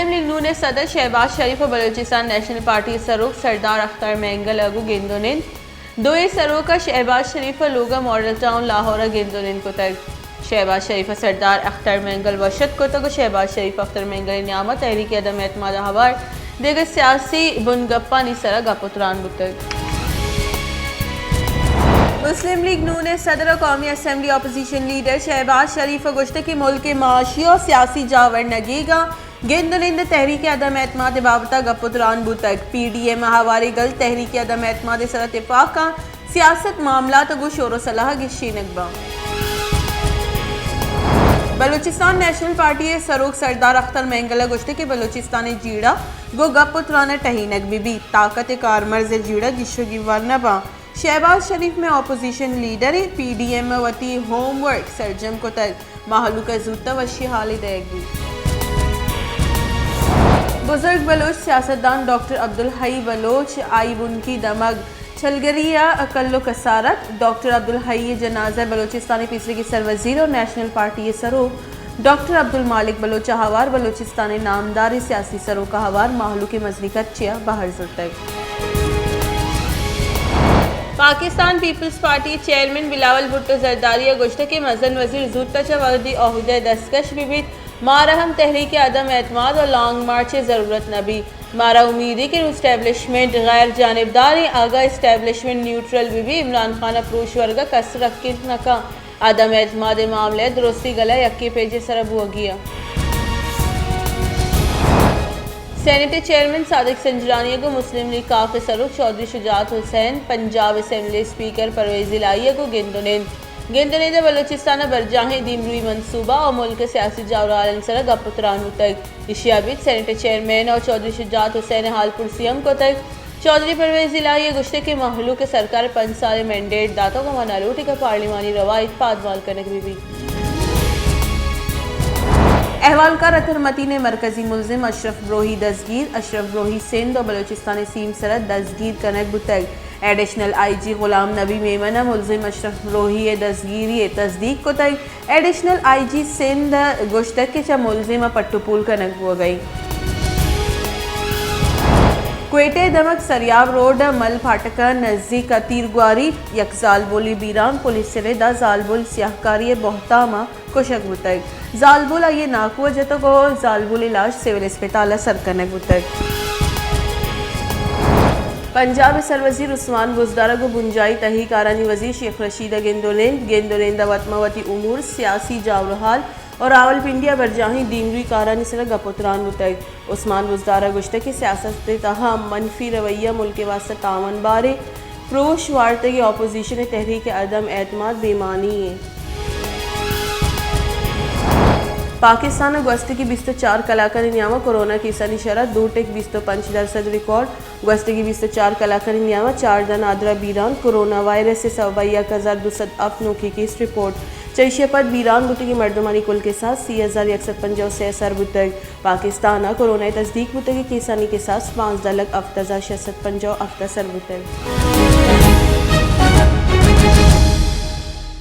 مسلم لیگ نون ءِ صدر شہباز شریف ءُ بلوچستان نیشنل پارٹی ءِ سروک سردار اختر مینگل ءَ گوں گند ءُ نند۔ دوئیں سروک ءَ شہباز شریف ءِ لوگ ءَ ماڈل ٹاؤن لاہور ءَ گند ءُ نند کتگ۔ شہباز شریف ءَ سردار اختر مینگل وش اتک کتگ ءُ شہباز شریف اختر مینگل ءِ نیام ءَ تحریک عدم اعتماد ءَ ہوار دگہ سیاسی بنگپانی سر ءَ گپ ءُ تران بوتگ۔ مسلم لیگ نون ءِ صدر ءُ قومی اسمبلی اپوزیشن لیڈر شہباز شریف ءَ گوشتگ کہ ملک ءِ معاشی ءُ سیاسی جاورنگیگ ءَ گند ءُ نند تحریک عدم اعتماد ءِ بابت ءَ گپ ءُ تران بوتگ۔ پی ڈی ایم ءَ ہواریں گل تحریک عدم اعتماد ءِ سر ءَ تپاک ءَ سیاست معاملات ءَ گوں شور ءُ صلاح ءَ گیشینگ باں۔ بلوچستان نیشنل پارٹی ءِ سروک سردار اختر مینگل ءَ گوشتگ کہ بلوچستان ءِ جیڑہ گوں گپ ءُ تران ءَ ٹہینگ بہ بیت، طاقت ءِ کارمرز ءِ جیڑہ گیشگی وڑ نہ باں۔ شہباز شریف مئے اپوزیشن لیڈر ایں، پی ڈی ایم ءَ وتی ہوم ورک سرجم کتگ، مہلوک ءَ زوت ءَ وشی حالے دئیگ بیت۔ بزرگ بلوچ سیاستدان ڈاکٹر عبدالحئی بلوچ، آئی بنکی دمگ چلگری ءَ کل ءُ کسارت۔ ڈاکٹر عبدالحئی ءِ جنازہ ءَ بلوچستان ءِ پیسریگیں سروزیر ءُ نیشنل پارٹی ءِ سروک ڈاکٹر عبدالمالک بلوچ ءَ ہوار بلوچستان ءِ نامداریں سیاسی سروک ءَ ہوار مہلوک ءِ مزنیں کچے ءَ بہر زرتگ۔ پاکستان پیپلز پارٹی ءِ چیئرمین بلاول بھٹو زرداری ءَ گوشتگ کہ مزن وزیر زوت ءَ چہ وھدی عہدہ ءَ دستکش بہ بیت، مارا ہم تحریک عدم اعتماد ءُ لانگ مارچ ءِ ضرورت نہ بیت۔ مارا امیدے کہ نوں اسٹیبلشمنٹ غیر جانبدار ایں، اگاں اسٹیبلشمنٹ نیوٹرل بہ بیت، عمران خان ءَ پروش ورگ ءَ کس رکینت نہ کنت۔ عدم اعتماد ءِ معاملہ ءَ درستی گلہ یکیں پیج ءِ سر ءَ بوگی اِنت۔ سینیٹ ءِ چیئرمین صادق سنجرانی ءَ گوں مسلم لیگ کاف ءِ سروک چوہدری شجاعت حسین، پنجاب اسمبلی اسپیکر پرویز الہی ءَ گوں گند ءُ نند۔ گند ءُ نند ءَ بلوچستان ءِ برجاہیں دیمروئی منصوبہ ءُ ملک ءِ سیاسی جاورھالانی سر ءَ گپ ءُ تران بوتگ۔ ایشی ءَ ابید سینیٹ ءِ چیئرمین ءُ چوہدری شجاعت حسین ءِ حال پرسی ہم کتگ۔ چوہدری پرویز الہی ءَ گوشتگ کہ مہلوک ءَ سرکار ءَ پنچ سال ءِ مینڈیٹ داتگ ءُ ما نہ لوٹیں کہ پارلیمانی روایت پادوال کنگ بہ بیت۔ احوالکار اطہر متین ءِ مرکزی ملزم اشرف بروہی دزگیر۔ اشرف بروہی سندھ ءُ بلوچستان ءِ سیم سر ءَ دزگیر کنگ بوتگ۔ ایڈیشنل آئی جی غلام نبی میمن ءَ ملزم اشرف بروہی ءِ دزگیری ءِ تصدیق کتگ۔ ایڈیشنل آئی جی سندھ ءَ گوشتگ کہ چہ ملزم ءَ پٹ ءُ پول کنگ بوگ ءَ اِنت۔ کوئٹہ ءِ دمگ سریاب روڈ ءَ مل پھاٹک ءِ نزیک ءَ تیرگواری، یک زالبولے بیران، پولیس ءَ رد ءَ زالبول سیاہکاری ءِ بہتام ءَ کشگ بوتگ۔ زالبول آئی ءِ ناکو ءَ جتگ ءُ زالبول ءِ لاش سول اسپتال ءَ سر کنگ بوتگ۔ پنجاب ءِ سروزیر عثمان بزدار ءَ گوں بنجاہی تہی کارانی وزیر شیخ رشید ءَ گند ءُ نند، گند ءُ نند ءَ وت ماں وتی امور، سیاسی جاورھال ءُ راولپنڈی ءَ برجاہیں دیمروئی کارانی سر ءَ گپ ءُ تران بوتگ۔ عثمان بزدار ءَ گوشتگ کہ سیاست ءِ تہا منفی رویہ ملک ءِ واستہ تاوان باریں، پروش وارتگیں اپوزیشن ءِ تحریک عدم اعتماد بے معنی ایں۔ پاکستان ءَ گوستگیں بیست ءُ چار کلاکانی نیام ءَ کورونا کیسانی شرح دو ٹک بیست ءُ پنچ درسد ریکارڈ۔ گوستگیں بیست ءُ چار کلاکانی نیام ءَ چاردہ نادراہ بیران، کورونا وائرس ءِ سوب ءَ یک ہزار دو سد ہفت نوکیں کیس رپورٹ۔ چہ ایشی ءَ پد بیران بوتگیں مردمانی کل کساس سی ہزار یک سد پنجاہ ءُ سے سر بوتگ۔ پاکستان ءَ کورونا ءِ تصدیق بوتگیں کیسانی کساس پانزدہ لکھ ہفت ہزار شش سد پنجاہ ءُ ہفت ءَ سر بوتگ۔